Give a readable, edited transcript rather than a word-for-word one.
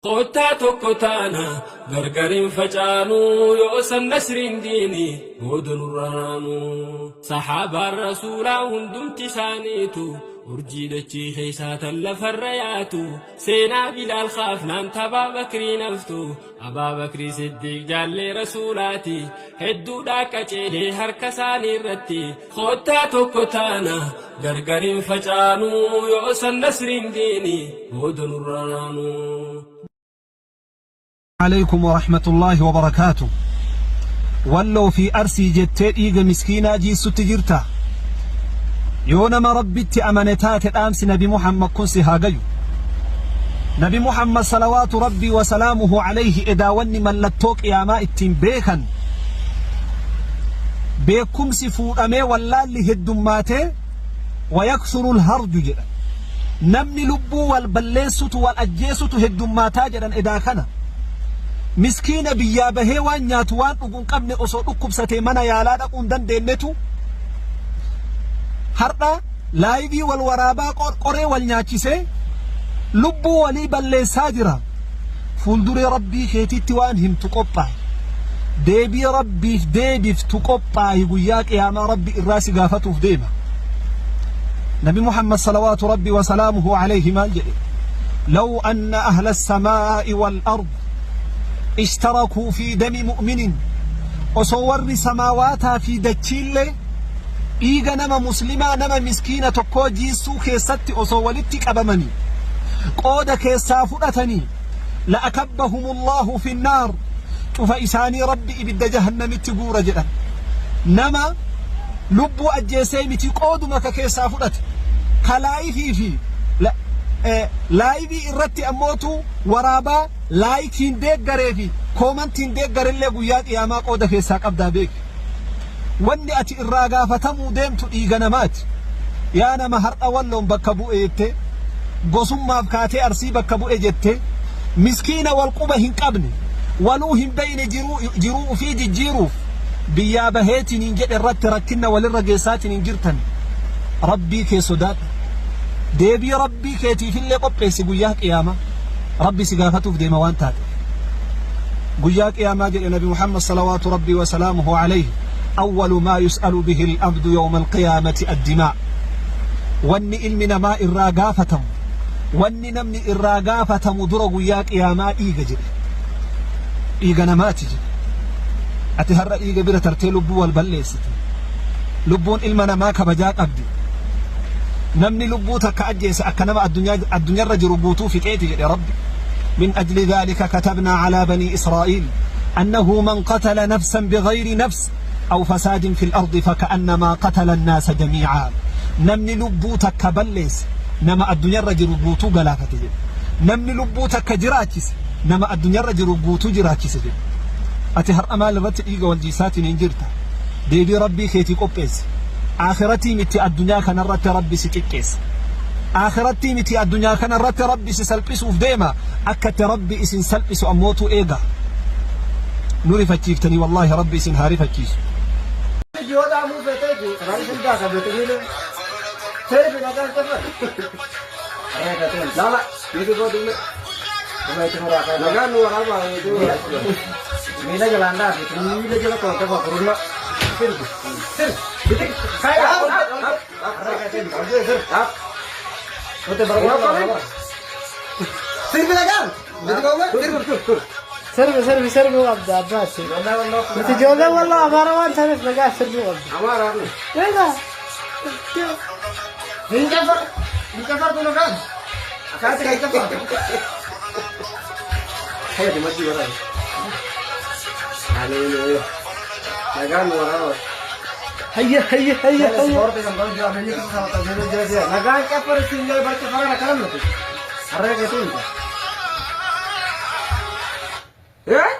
Kottaa tokko taana gargar hin facaanu yoo san nasriin diini booda nurra naanu. Sahaabaan rasuulaa hundumti isaaniitu urjii dachii keessaa tan lafarra yaatu seenaa bilaal kaafnaan tabaa bakrii naftu abaa bakrii siddiiq jaallee rasuulaati hedduudhaa qaceelee harka isaanii irratti kottaa tokko taana gargar hin facaanu yoo san nasriin diini booda nurra naanu. عليكم ورحمة الله وبركاته. Walloo fi Arsii jettee dhiiga miskiinaa jiissutti jirta. Yoo nama Rabbitti amane taate, dhaamsi Nabi Muhammad kun si haa gayu. Nabi Muhammad salawaatu Rabbii wa salaamuhu alayhi edaawanni mallattoo qiyaamaa ittiin beekan beekumsi fuudhamee wallaalli heddummaatee wayakthuru lharju jedha. Namni lubbuu wal balleessutu, wal ajjeesutu heddummaataa jedhan. Edaa kana miskiina biyyaa bahee waan nyaatu waan dhugu hin qabne, osoo dhukkubsatee mana yaalaa dhaquu hin dandeenyetu har'a live wal waraabaa, qoree wal nyaachisee lubbuu walii balleessaa jira. Fuulduree Rabbii keetiitti waan himtu qophaa'i. Deebii Rabbiif deebiftu qophaa'i. Guyyaa qiyaamaa Rabbi irraa si gaafatuuf deema. Nabi Muhammad salawaatu Rabbi wasalaamuhu alayhi maal jedhe? لو أن أهل السماء والأرض اشتركوا في دم مؤمن, osoo warri samaawaataa fi dachiillee dhiiga nama muslimaa, nama miskiina tokkoo jiissuu keessatti osoo walitti qabamanii qooda keessaa fudhatanii, لأكبهم الله في النار, cufa isaanii Rabbi ibidda jahannamitti guura jedhan. Nama lubbuu ajjeesee miti, qooduma ka keessaa fudhate, ka live fi live irratti ammootu waraabaa likeiin deeggaree fi commentiin deeggarellee guyyaa qiyaamaa qooda keessaa qabdaa beeki. Wanni ati irraa gaafatamuu deemtu dhiiga namaati. Yaa nama har'a Walloon bakka bu'e jettee, gosummaaf kaatee Arsii bakka bu'e jettee, miskiina wal quba hin qabne, waluu hin beyne, jiruu ufii jijjiiruuf biyyaa baheetiin hin jedhe irratti rakkinna walirra geessaatiin hin jirtan, Rabbii kee sodaadhu. Deebii Rabbii keetiifillee qopheessi. Guyyaa qiyaamaa Rabbi si gaafatuuf deema waan taate. Guyyaa qiyaamaa jedhe Nabi Muhammad salawaatu Rabbii wasalaamuhu alayhi, أول ما يسأل به العبد يوم القيامة الدماء. Wanni ilmi namaa irraa gaafatamu, wanni namni irraa gaafatamu dura guyyaa qiyaamaa dhiiga jedhe, dhiiga namaati jedhe. Ati har'a dhiiga bira tartee lubbuu wal balleessite. Lubbuun ilma namaa kabajaa qabdi. Namni lubbuu takka ajjeese akka nama addunyaarra jiru guutuu fixeeti jedhe Rabbi. من أجل ذلك كتبنا على بني إسرائيل أنه من قتل نفسا بغير نفس أو فساد في الأرض فكأنما قتل الناس جميعا. Namni lubbuu takka balleesse nama addunyaarra jiru guutuu galaafate jedhe. Namni lubbuu takka jiraachise nama addunyaarra jiru guutuu jiraachise jedhe. Ati har'a maal irratti dhiiga wal jiisaatiin hin jirta? Deebii Rabbii keetii qopheesse. Aakhiratii miti, addunyaa kanarratti Rabbi si xiqqeessa. Aakhirattii miti, addunyaa kanarratti Rabbi si salphisuuf deema. Akka itti Rabbi isin salphisu ammootu eega. Nu rifachiiftanii, wallaahi Rabbi isin haa rifachiisu. Yoo muu feeteeti karaa isin daaka beekanii sirbi nagaan kafan. Lala, miti godhume. Nagaan nu waraabaa. Miila jalaan dhaabi, miila jala to'ate kurunna. Sirbi, sirbi, biti, kaya. Sirbi nagaan, biti goome, sirbi. Sirbi, sirbi, sirbi qabda abbaasi. Nuti ijoolleen Walloo Amaara waan taaneef nagaa sirbii qabda. Amaara. Egaa. Hin cafar, hin cafartu nagaan. Akkanatti kan cafartu. Hayya, majji waraaba. Haleluya. Nagaan nu waraaba. Hayya, hayya, hayya, hayya. Nagaan cafar single barca farana karam nuti. Harree keetu. Eh?